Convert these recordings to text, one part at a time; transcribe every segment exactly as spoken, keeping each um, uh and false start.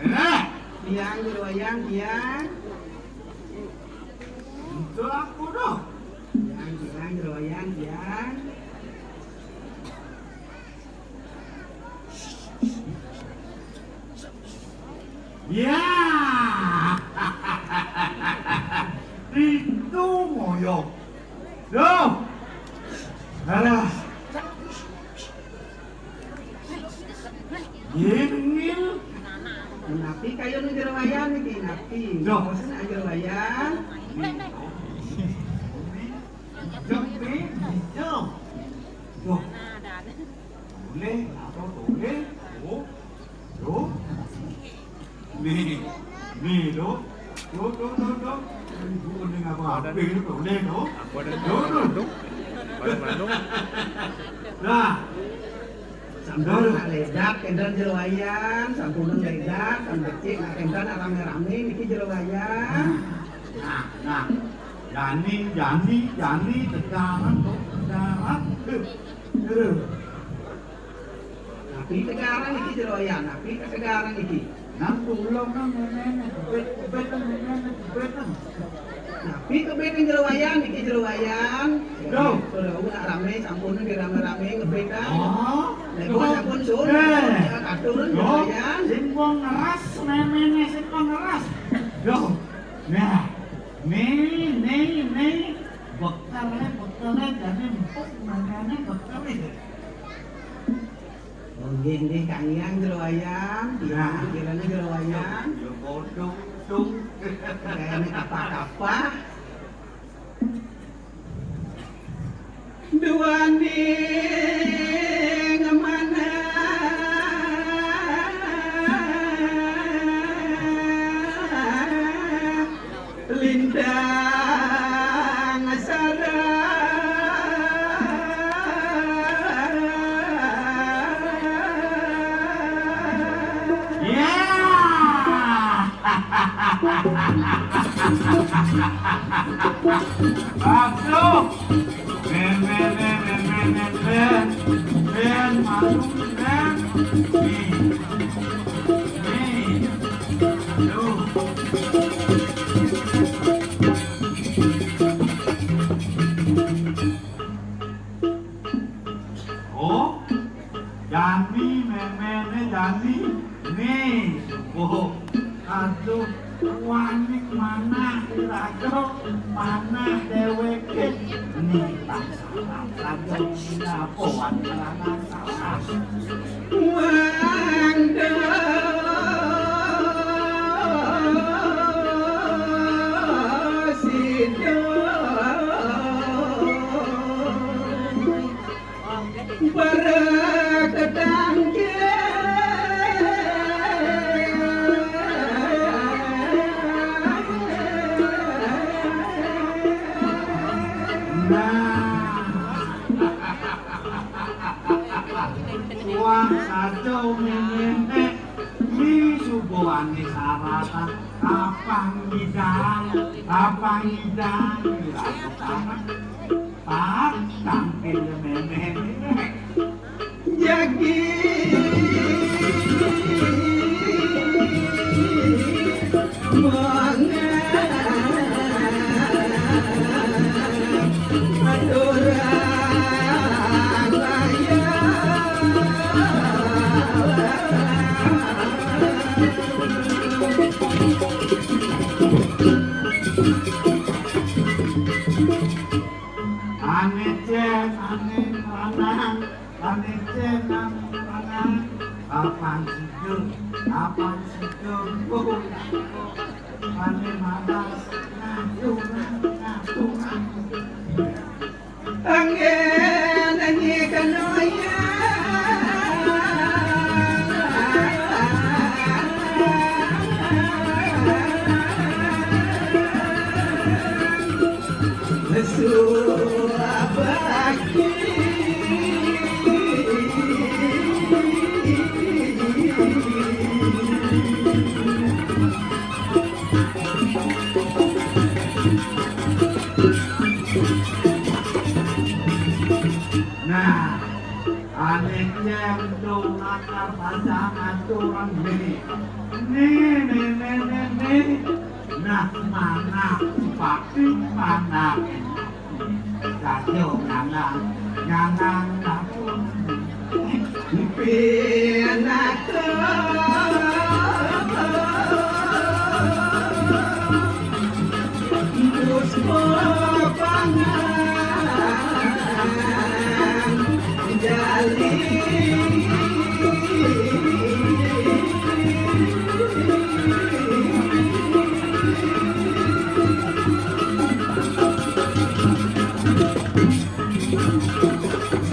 Nah, biang jero wayang, biang. Itu aku doh. Biang, biang jero wayang, biang. Ya. Itu moyok. Duh. Alah. Ye, Mil. Napi kayun jero wayang niki, napi? Duh. Bosen jero wayang. Duh, Mil. Duh. Boleh, apa boleh? Oh, duh. Nih, nih, duh. Duh, duh, duh, duh. Ibu mending apa? Apa ini boleh, duh? Apa ada duh, duh. Ada Bandung? Nah. Sampun nak ledak, kénten jero wayang, sampun ledak, kan becik, nak kénten rame-rame niki jero wayang. Nah, nah, nah. Jani, jani, jani, tegaran, duh, tegaran. Duh. Napi tegaran niki jero wayang, napi tegaran niki? Nang kula nang méméné, kebit, kebit, nang méméné, kebit, nang. Napi kebit jero wayang niki jero wayang? Duh. Sudah nak ramé, sampun nggih ramé-ramé ngebit, kan? Oh. Lha kula sampun suwun, eh, katur jero wayang. Sing wong ngeras, méméné sing wong ngeras. Duh. Nah, né, né, né. Bekelé, bekelé, jani empuk, méméné bekelé. Oh, nggih, nggih, Kang Hyang jero wayang, ya, kirane jero wayang. Ya, kodong, dong. Kayane kapah-kapah. Duaning manah lintang. Aduh. Men, men, men, men, men, men, men. Men, malu, men. Nih. Nih. Aduh. Oh, jani, memene jani. Nih, oh, aduh, wanik manah iraga, manah déwéké. Nih, tak salah, aduh, apa wanik manah salah? Mangda sida para ketangkil. Nah. Wah, kacau nenek. Ni subuhane saratan. Apang idang, apang idang. Dilakukan. Tak tangkil nenek. Jagi. Ane cen, ane lanang. Ane cen, ane lanang, apan sida, apan sida, oh, ane malas, ngaturang, ngaturang. Anggen nyi kanoya. Lesu abadi. Nah, ane cen dong akar pasangan turun ni. Ni, ni, ni, ni, ni. Nah, mana pati mana. Saja nyanang, nyanang lamun pinaka. Puspa pangan jali.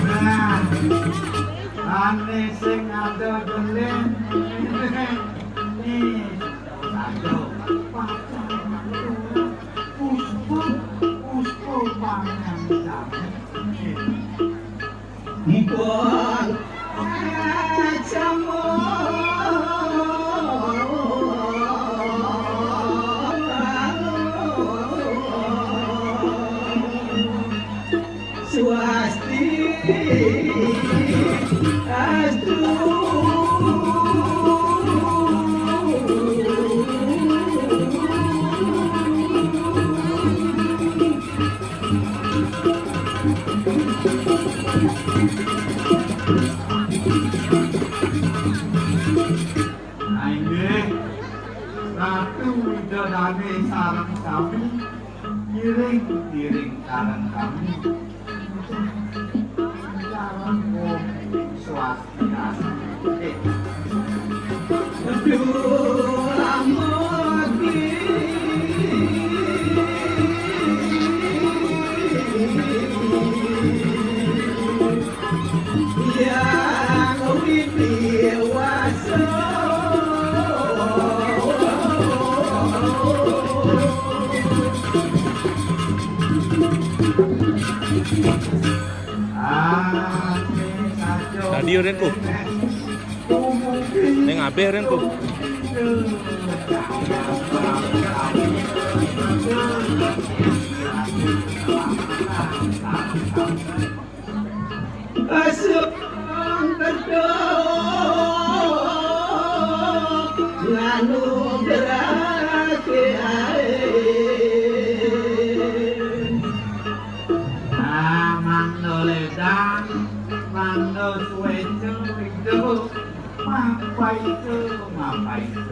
Nah, ane sing ada gelem. Nih, satu, pacar, puspa, puspa pangan jali. Mpun. Swasti astu. Nah, inggih, Ratu Widodari sareng sami, ngiring-ngiring sareng sami. Sareng Om Swastiastu. Aduh, amargi. Yang Widi Waso. Ah, sing saja. Tadi, Ren, kok. Ning abeh, Ren, kok. Asung kedok nganu gerake ae. Ah, mangdo ledang, mangdo suweco, ido, mapa itu, mapa itu.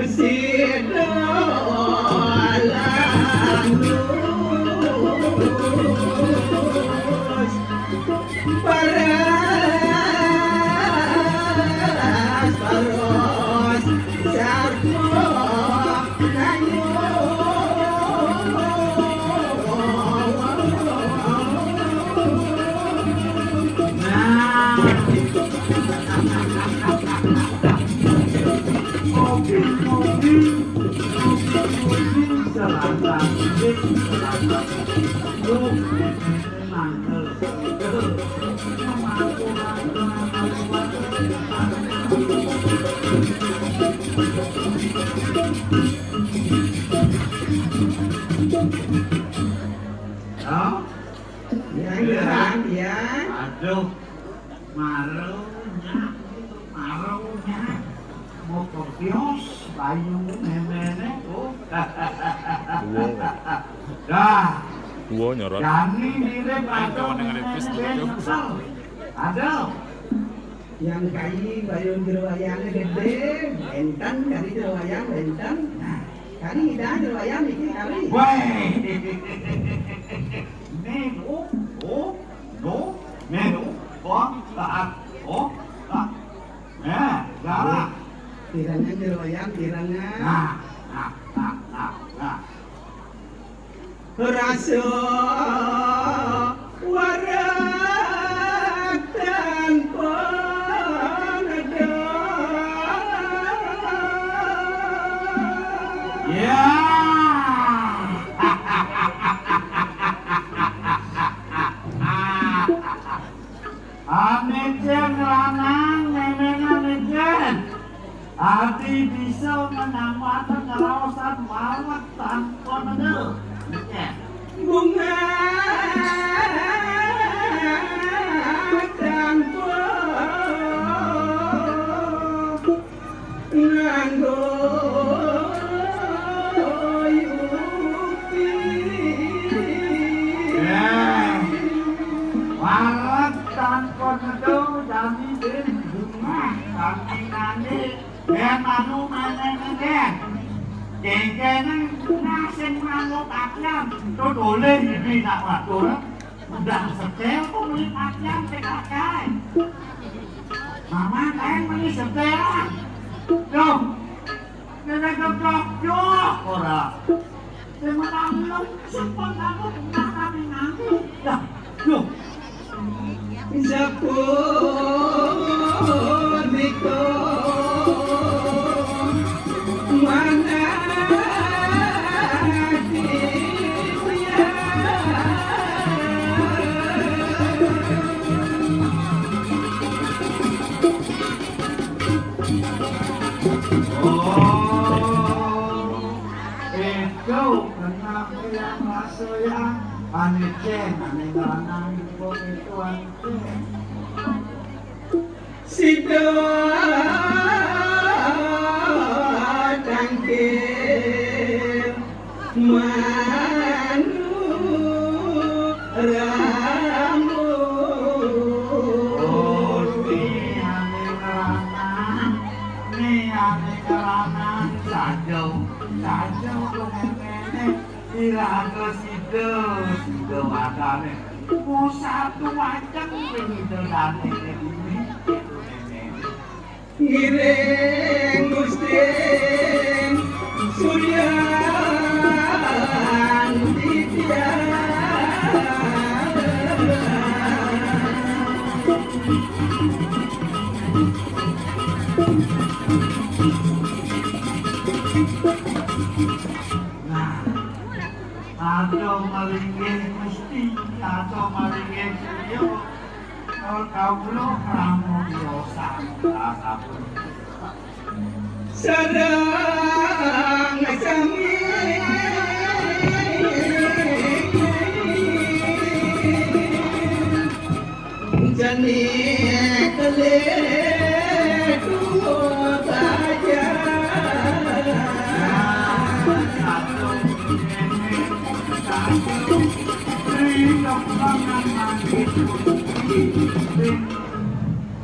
Sida lanus paras, paras sarwa kayu. Nah. Ya, ya, ya. Aduh. Marunya, marunya. Mau kebios, bayu memene, oh. Duo, Kak. Dah. Duo nyorot. Jani mirip aja memene ben kesel. Aduh. Yang kai bayun jero wayang gede, benten kali jero wayang benten. Nah, kali ida jero wayang iki kali. Weh. Nih, oh, oh. No, menu, oh, taat, oh, taat. Nah, galak. Pirangan jero wayang, pirangan. Nah, nah, nah, nah, nah. Rasa warak tanpa neda. Ya. Ane cen lanang, memena ane cen. Adi bisa menambahkan ngeraosan mawat tanpa neda. Cen. Bunga tanpa nganggo yupi. Eh, walet tanpa neda jani den bungah tandingane. Ben anu menen-menen. Kengkenen nasing nganggo pakaian, to doleh iki nak watur. Udah setel kok beli pakaian P K K. Mama kae meni setelan. Loh, ngene kok yo ora. Sing menang lungsuk kok kamu pernah kami nganti. Lah, loh. Sapunika manah titiang. Oh, itu kenang yang rasa yang ane cen, ane lanang, itu, itu ane cen. Sida tangkil manuk rambut. Oh, niane lanang, niane lanang, sajo, sajo kok ngene. Iraga sida, sida wadane. Pusat wajeng wingi dodane iki. Ngiring Gusti Suryan Titiang. Nah, aduh, malinggih Gusti, aduh, malinggih Surya. Kawula krama biasa, sampun. Sareng sami jani kelih dua baja.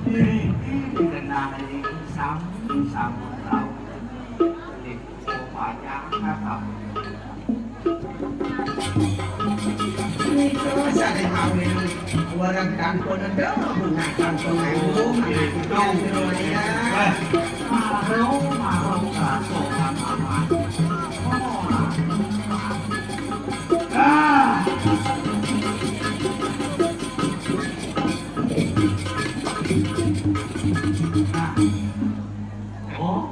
Niki genah niki sampun-sampun rauh. Niki pajak kata. Niki sare kawin. Warang kangkon eda, bunga kangkon nganggo, mangan kangkon ya. Maro, maro, kasokan amat. Ah. Oh.